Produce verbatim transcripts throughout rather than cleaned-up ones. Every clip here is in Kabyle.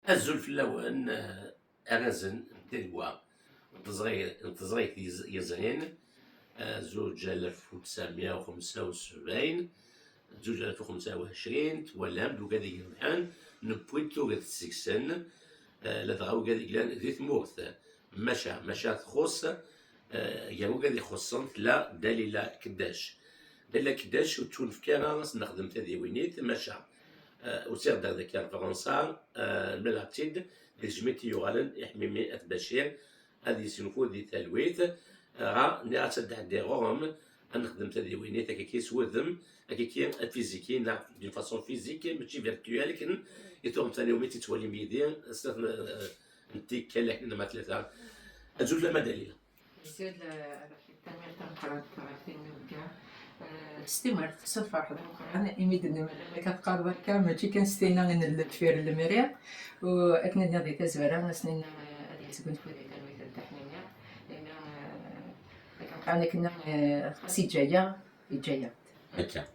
Azul fell-awen, eh, arrazen n Tirwa n teẓri-, n teẓrigt yez-, yezrin, eh, zuǧ alaf u tesɛemya u xemsa u sebɛin, zuǧ alaf u xemsa u ɛecrin, twalam-d ugad i irebḥen, newwi-d tuget seg-sen, eh, ladɣa ugad i yellan di tmurt. Maca, maca txuṣṣ, eh, gar ugad ixuṣṣen tella Dalila Keddac. Dalila Keddac ur tettunefk ara ad s-nexdem tadiwinit, maca, eh, usiɣ-d ar daki ar Fransa, eh, mlaleɣ-tt-id di tejmilt i yuɣalen i Ḥmimi At Bacir, ad yesnufud di talwit, eh, dɣa nniɣ-as ad d-ɛeddiɣ ɣur-m, ad nexdem tadiwinit, akkaki s wudem, akkaki afiziki, neɣ d'une façon physique, mačči virtuelle, akken i tuɣem tadiwinit i tettwalim yid-i, snat n, eh, n tikkal, akken ma tlata. Azul fell-am a Dalila. Azul, eh, a Rafid, tanemmirt tameqqrant ɣef tin n wegga. Eh, s timert, s lferḥ d ameqqran, imi d-nemlal akka teqqareḍ akka, mačči kan s tinna i nella deffir lemri, u akken i d-nniɣ di tazwara, ass-nni, eh, ad yesgunfu di talwit n Dda Ḥmimi, imi, eh, akken qqaren akken, eh, xas yeǧǧa-yaɣ, yeǧǧa-yaɣ-d. Akka.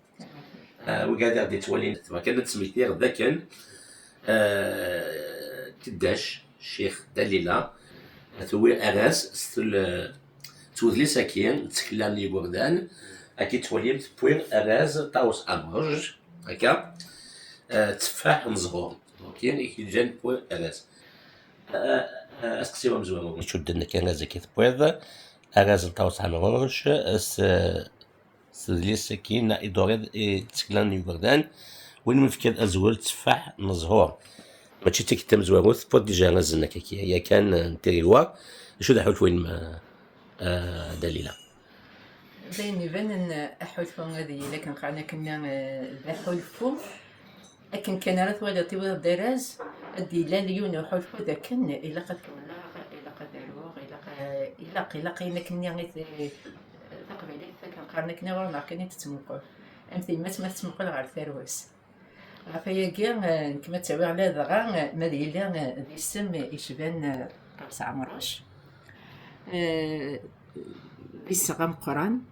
Ah, wigad i ɣ-d-yettwalin, tebɣa kan ad d-smektiɣ d akken, ah, Keddac, Ccix Dalila, tewwi arraz s tul-, s wedlis-agi, d tsekla n yigerdan, akka i tettwalim, tewwi arraz Ṭawes Ɛemruc, akka, ah, tteffaḥ n zzhur. Ok, i k-yeǧǧan tewwi arraz. Ah, ah, asteqsi-w amezwaru. Icudden akka arraz-agi tewwiḍ, arraz n Ṭawes Ɛemruc, s, s udlis-agi, neɣ i d-turiḍ i tsekla n yigerdan, win mi tefkiḍ azwel tteffaḥ n zzhur. Mačči d tikkelt tamezwarut, tewwiḍ dija azen akka, yakan, n Tirwa. D acu d aḥulfu-inem, a, a Dalila? D ayen ibanen, aḥulfu ad yili akken qqaren akken, eh, d aḥulfu. Akken kan ara twaliḍ tiwiḍ-d arraz, ad d-yilal yiwen uḥulfu d akken ilaq ad kemmleɣ, ilaq ad aruɣ, ilaq, eh, ilaq, ilaq ayen akken-nni i t-, taqbaylit akken qqaren akken ɣur-neɣ kan i d-tettmuqul. Am tyemmat ma tettmuqul ɣer tarwa-s. Ɣef wayagi, eh, nekk ma ttawiɣ ladɣa, eh, ma d yili, eh, d isem yecban, eh, Ṭawes Ɛemruc. Eh, d iseɣ ameqqran,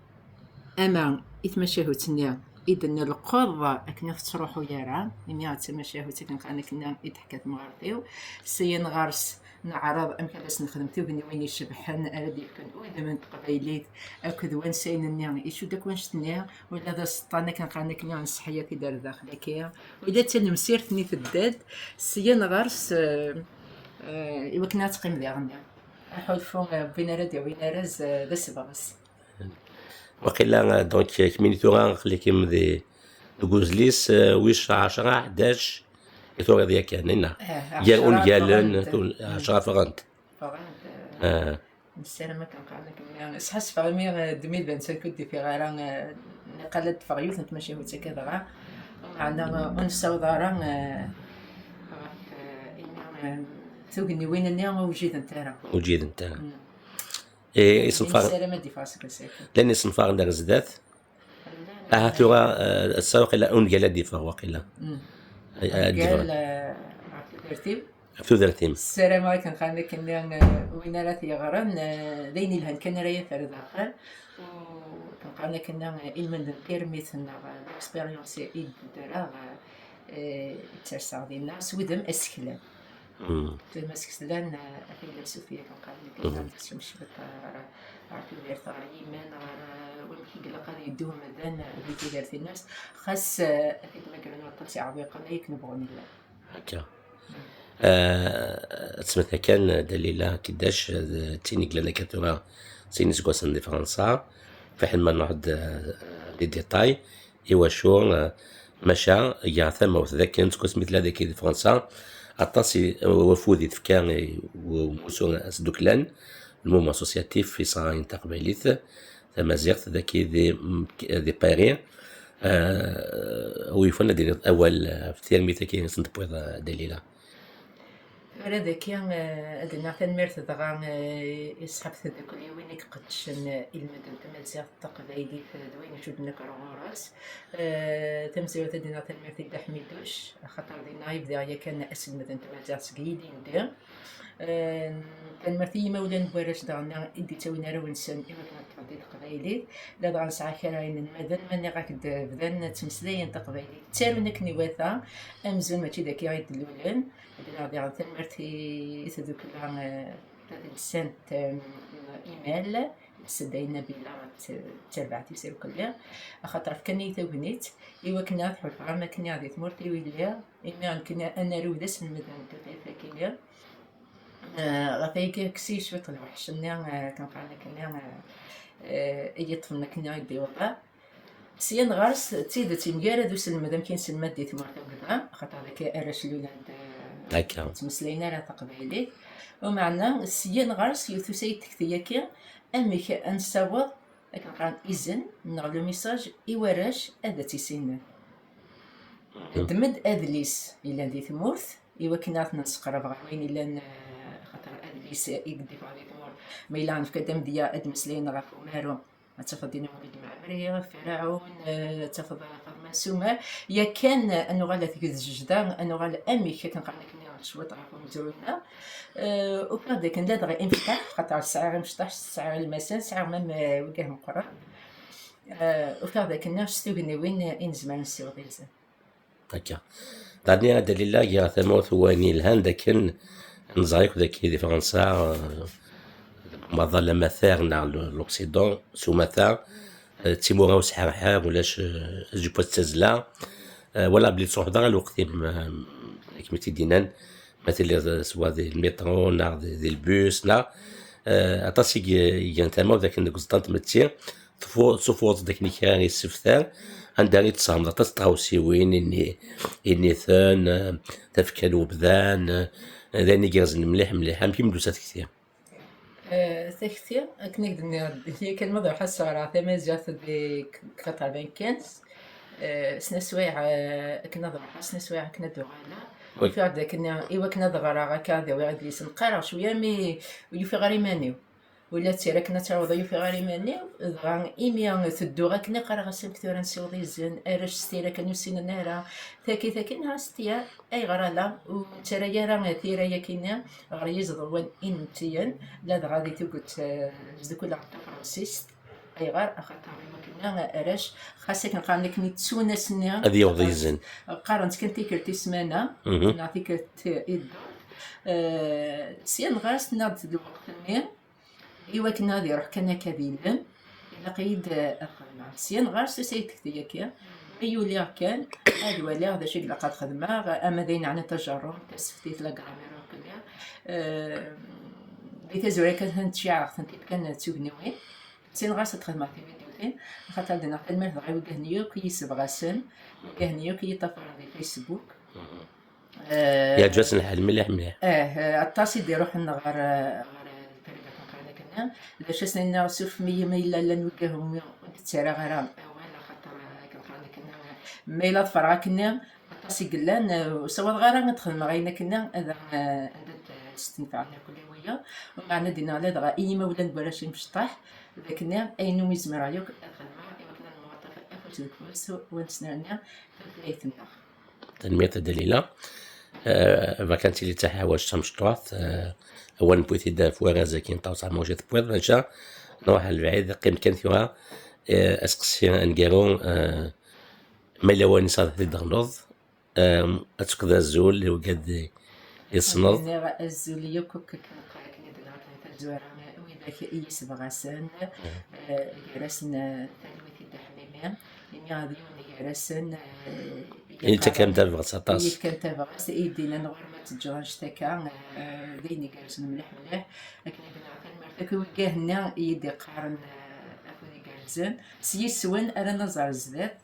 ama i tmacahut-nni i d-nelqeḍ akken ur tettruḥu ara, imi d tamacahut akken qqaren akken i d-teḥka temɣart-iw, syin ɣer-s neɛreḍ amek ad as-nexdem tugniwin icebḥen ara d-yefken udem n teqbaylit akked wansayen-nni icudd akk wanect-nni, ula d aseṭṭan akken qqaren akken nṣeḥḥa-t-id ar daxel-agi, ula d tanemsirt-nni tedda-d syin ɣer-s, eh, eh, i wakken ad teqqim diɣen. Aḥulfu, eh, n win ara d-yawin arraz, eh, d asebɣes. Waqila, eh, donc, eh, kemmini tura aql-ikem di, deg uzlis, eh, wis ɛecra, ḥdac, i turiḍ yakan, inna? Eh, Gar ɛecra ungalen, ffɣent. Tul-, ɛecra ffɣent. Ffɣent, eh, Ah. Nessaram akken qqaren akken, eh, sḥassfeɣ imi, eh, deux mille vingt-cinq ur d-ifiɣ ara, eh, niqal ad d-teffeɣ yiwet n tmacahut akka dɣa. Meɛna, eh, ur nessaweḍ ara, eh, ɣef, eh, imi, eh, tugniwin-nni ur wjident ara. Ur wjident ara. Mm. Eh, isenfaren. Nessaram ad d-iffeɣ seg wass-agi. Llan isenfaren ar zdat. Aha, tura, eh, ass-a waqila ungal ad d-iffeɣ waqila. Mm. Eh, ad d-iffeɣ. Ungal, eh, ɣef tudert-im. Ɣef tudert-im. Ssarameɣ akken qqaren akken, eh, win ara t-yeɣren, eh, d ayen yelhan kan ara yaf ar daxel. U akken qqaren akken, eh, ilmend n tirmit neɣ, eh, l'expérience i d-ddreɣ, eh, eh, i tterseɣ dinna s wudem aseklan. Mm. Tudem aseklan, eh, a faylasuf-agi qqaren akken, mm, ad tekcem cwiṭ ar, ar tudert, ɣer yiman, ɣer, eh, wamek i ilaq ad yeddu umdan, eh, di tudert-ines. Xas, eh, ad t-id-mmagren waṭas iɛewwiqen akken bɣun llan. Akka. Eh, ad tesmekta kan Dalila Keddac, d tin i yellan akka tura sin iseggasen di Fransa. Fiḥel ma nruḥ-d, eh, di détail, iwacu, eh, maca, gar tamawt d akken, seg wasmi tella dagi di Fransa, aṭas i, wafud i tefka i umussu asduklan, le mouvement associatif, yesɣayen taqbaylit, tamaziɣt, dagi di, di Paris. Eh, wi yufan ad d-tiniḍ awal, eh, ɣef tirmit-agi i sen-tewwiḍ, eh, Dalila? Tura dagi, eh, ad d-nnaɣ tanemmirt dɣa, eh, i ṣṣḥab teddukkliwin i iqeddcen, eh, ilmend n tmaziɣt taqbaylit, eh, d wayen icudden akk ar ɣur-s. Eh, tamezwarut ad d-nnaɣ tanemmirt i Dda Ḥmiduc, axaṭer dinna i bdiɣ yakan aselmed n tmaziɣt seg yilindi. Eh, tanemmirt i yimawlan n warrac daɣen i d-ittawin arraw-nsen i wakken ad di teqbaylit, ladɣa nesɛa kra inelmaden ma nniɣ-ak-d bdan ttmeslayen taqbaylit, ttarun akken iwata, amzun mačči d akka i d-lulen. Ad iniɣ diɣen tanemmirt i tdukla, eh, tadelsant, eh, Imal, tessedday Nabila, d tarbaɛt-is irkelli, axaṭer fkan-iyi tagnit i wakken ad ḥulfaɣ am akken di tmurt-iw i lliɣ, imi nekkni anaru d aselmed n tutlayt akini. Eh, ɣef ayagi, kkes-iyi cwiṭ lweḥc-nni, eh, akken qqaren akkenni, eh, eh, i yi-ṭṭfen akkenni i d-iwḍa. Syin ɣer-s, d tidet, yemgarad uselmed amek i nesselmad di tmurt akk da, axaṭer dagi arrac lulan-d, eh, Akka. Ur ttmeslayen ara taqbaylit. Umeɛna, syin ɣer-s, yiwet tusa-yi-d tekti-agi, amek ad nessaweḍ, akken qqaren, izen neɣ le message i warrac ad tt-issinen. Ddem-d adlis yellan di tmurt, i wakken ad t-nesqerreb ɣer wayen yellan, eh, xaṭer adlis i d-iffeɣ di tmurt, ma yella nefka-d amedya ad d-meslayen ɣef umaru, ad tafeḍ din Mulud Mɛemmri, Ferɛun, eh, ad tafeḍ Faḍma n Sumer. Yakan, eh, ad nuɣal at Ged Jejda, ad nuɣal amek akken qqaren akken cwiṭ ɣef umezruy-nneɣ. Eh, ufiɣ-d akken ladɣa imecṭaḥ, xaṭer sɛiɣ imecṭaḥ, sɛiɣ ilmasen, sɛiɣ mam, eh, wigah meqqren. Eh, ufiɣ d akken s tugniwin i nezmer nessiweḍ izen. Akka. Dani a Dalila, gar tamawt n wayen yelhan d akken nẓer akk d akken di Fransa, eh, deg umaḍal amatar neɣ l-, l'Occident, s umata, eh, d timura usḥerḥer, ulac, eh, jewwa d tazzla. Eh, wala belli tettruḥeḍ ara lweqt-im, eh, akken i tt-id-nnan, ma tiliḍ, eh, swa di lmitru neɣ di, di lbus neɣ, eh, aṭas i g-, i gan tamawt d akken deg uẓeṭṭa n tmetti, tfu-, tessuffuɣeḍ-d akken kra iseftar, anda i d-tessehmeḍ aṭas n tɣawsiwin, ini-, initen, eh, tafekka n webdan, eh, d ayen igerrzen mliḥ, mliḥ. Amek i m-d-tusa tekti? Eh, takti, akken i k-d-nniɣ, yakan ma ad ruḥeɣ ad sɣreɣ tamaziɣt di quatre-vingt-quinze, eh, snat swayeɛ, eh, akken ad ruḥeɣ, snat swayeɛ akken ad d-uɣaleɣ. Ufiɣ-d akken, i wakken ad ɣreɣ akka, ad awiɣ idlisen, qqareɣ cwiya, mi ur yufiɣ ara iman-iw. Ula d tira akken ad taweḍ yufiɣ ara iman-iw, dɣa imi tedduɣ akken i qqareɣ-as amek tura nsiweḍ izen, arrac s tira kan ur ssinen ara, taki, taki, neɣ s tya, ayɣer ala, ur nettarra ara tira-yakini ɣer yiẓeḍwan inmettiyen, ladɣa di tuget, eh, zdukuleɣ tafransist, ayɣer, axaṭer iwakken arrac, xas akken qqaren akken ttun ass-nni, Ad yaweḍ yizen. Qqaren-tt kan tikkelt i ssmana, neɣ tikkelt i ddurt. Eh, sya neɣ ɣas tenna-d lweqt-nni, i wakken ad iruḥ kan akka d ilem, ilaq-iyi-d ad xedmeɣ. Sya neɣ ɣas tusa-yi-d tekti-agi, mi yuliɣ kan, ad waliɣ d acu i ilaq ad xedmeɣ, ama d ayen ɛnan tajerrumt, taseftit, la grammaire, akkenni. Eh, di tazwara kan, atan ttciɛeɣ-tent-id kan d tugniwin. Sya neɣ ɣas ad xedmeɣ tividyutin, axaṭer d-nniɣ tanemmirt dɣa i wigah-nni yakk i yi-ssebɣasen, wigah-nni yakk i yi-ṭṭafaren di Facebook. Eh, Yeɛǧeb-asen lḥal mliḥ, mliḥ. Eh, eh, aṭas i d-iruḥen ɣer, eh, ɣer, eh, lparigat n qqaren akken. D acu asen-nniɣ, surfem-iyi ma yella llan wigah umi ur d-ttarraɣ ara awal, axaṭer, eh, akken qqaren akken, eh, ma yella ḍefreɣ akken, aṭas i yellan, eh, ur ssawaḍeɣ ara ad xedmeɣ ayen akken, ad, eh, anda d-stenfɛen akk wiyaḍ. Umeɛna d-nniɣ ladɣa i yimawlan n warrac imecṭaḥ, d akken ayen umi zemreɣ yakk ad xedmeɣ, i wakken ad nemwaṭaf afus deg ufus, u ad nesnerni tutlayt-nneɣ. Tanemmirt a Dalila. Eh, vakanti li d taḥawact tamecṭuḥt, eh, awal newwi-t-id ɣef warraz-agi n Ṭawes Ɛmuc i tewwiḍ, maca nruḥ ar lebɛid, qqim kan tura, eh, aseqsi aneggaru, eh, ma yella wayen i s-ad t-id-ternuḍ, eh, ad tefkeḍ azul i wigad i tessneḍ. Nniɣ azul yakk akk akken qqar akken i d-nniɣ tazwara, widak i yi-ssebɣasen, eh, gar-asen, eh, talwit i Dda Ḥmimi, imi d yiwen gar-asen, eh, I yettakren tabɣest aṭas. I yefkan tabɣest, i yi-d-yennan ɣur-m ad teǧǧeḍ annect-akka, eh, d ayen igerrzen mliḥ mliḥ. Akken i d-nniɣ tanemmirt akk i wigah-nni i yi-d-iqqaren, eh, afud igerrzen. S yis-wen ara naẓ ar zdat,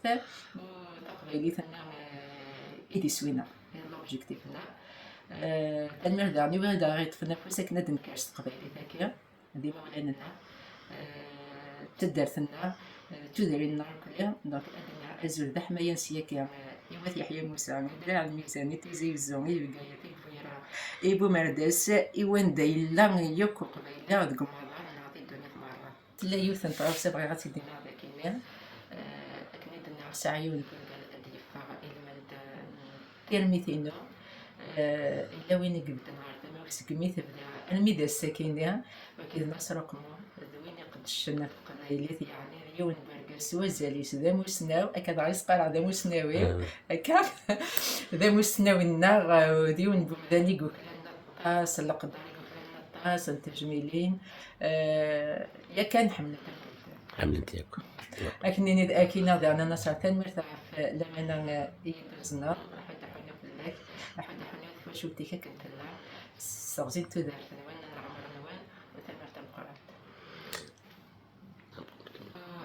u taqbaylit-nneɣ, eh, i d iswi-nneɣ, i d l'objectif-nneɣ. Eh, tanemmirt daɣen i wid ara ɣ-iṭṭfen afus akken ad d-nekker s teqbaylit-agi. D imawlan-nneɣ, eh, d taddart-nneɣ, eh, d tudrin-nneɣ akk-nni. Donc, ad d-nniɣ azul d aḥmayan s yakka, eh, i wat Yeḥya Musa, i Draɛ Lmizan, i Tizi Uzzu, i Bgayet, i Bwira, i Bumerdas, i wanda yella yakk uqbayli deg umaḍal neɣ di ddunit merra. Tella yiwet n tɣawsa bɣiɣ ad tt-id-iniɣ dagi-nni, eh, akken i d-nniɣ, sɛiɣ yiwen n wungal ad d-yeffeɣ ilmend, eh, n tirmit-inu. Eh, yella win i ibedden ɣer tama-w segmi tebda, armi d ass-akini, wagi d Nasr Uqmu, d win iqeddcen ad teqqen teqbaylit, yeɛni d yiwen n wergaz s wazal-is d amusnaw, akka dɣa i s-qqareɣ d amusnawi, akka d amusnawi-nneɣ, d yiwen n wemdan i yukren aṭas n leqder, i yukren aṭas n tejmilin, eh, yakan ḥemmlen-t akk. Ḥemmlen-t yakk. Akken nini d akinaɣ daɣen a Naṣer, tanemmirt ɣef lamana i yi-d-tuzneḍ, aḥud aḥunu fell-ak, aḥud aḥunu twacult-ik akken tella, s teɣzi n tudert-nwen, n leɛmer-nwen, u tanemmirt tameqqrant.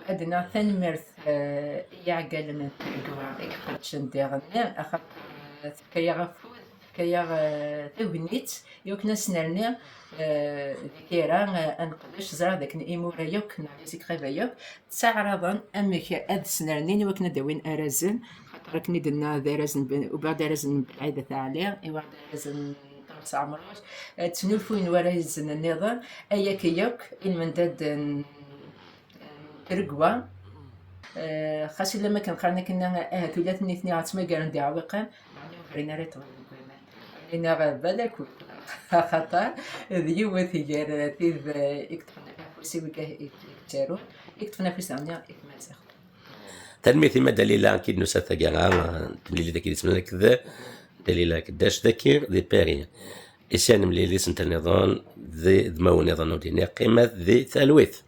Ad d-nnaɣ tanemmirt, eh, i yiɛeggalen n tregwa i iqeddcen diɣen-nni, axaṭer, eh, tefka-yaɣ afud, tefka-yaɣ, eh, tagnit i wakken ad snerni, eh, di tira, eh, ad neqdec, ẓriɣ d akken imura yakk neɣ les écrivains yakk ttaɛraḍen amek ad snernin i wakken ad d-awin arazen, xaṭer akken i d-nna d arazen n Ben-, ubiɣ-d arazen n Belɛid At Ɛli, iwaɣ-d arazen n Ṭaher Saɛmruc, eh, ttnulfuyen warazen nniḍen, ay akka yakk i lmendad n, n tregwa. Eh, xas illa ma kan qqaren akken ahat ula d nitni ɣa ttmagaren d iɛewwiqen, ɛni ur brin ara i ṭṭbel deg waman. Ɛni neɣ balak ur, axaṭer d yiwet gar tid, eh, i yeṭṭfen afus i wigah i, i yettarun, i yeṭṭfen afus daɣen i tmaziɣt. Tanemmirt i ma Dalila, akken nusa taggara, temlilit dagi di Semlak d Dalila Keddac dagi di Paris. Isyan mlilit n tenniḍen d, d mawen iḍen ur d-iniɣ, qqimet di talwit.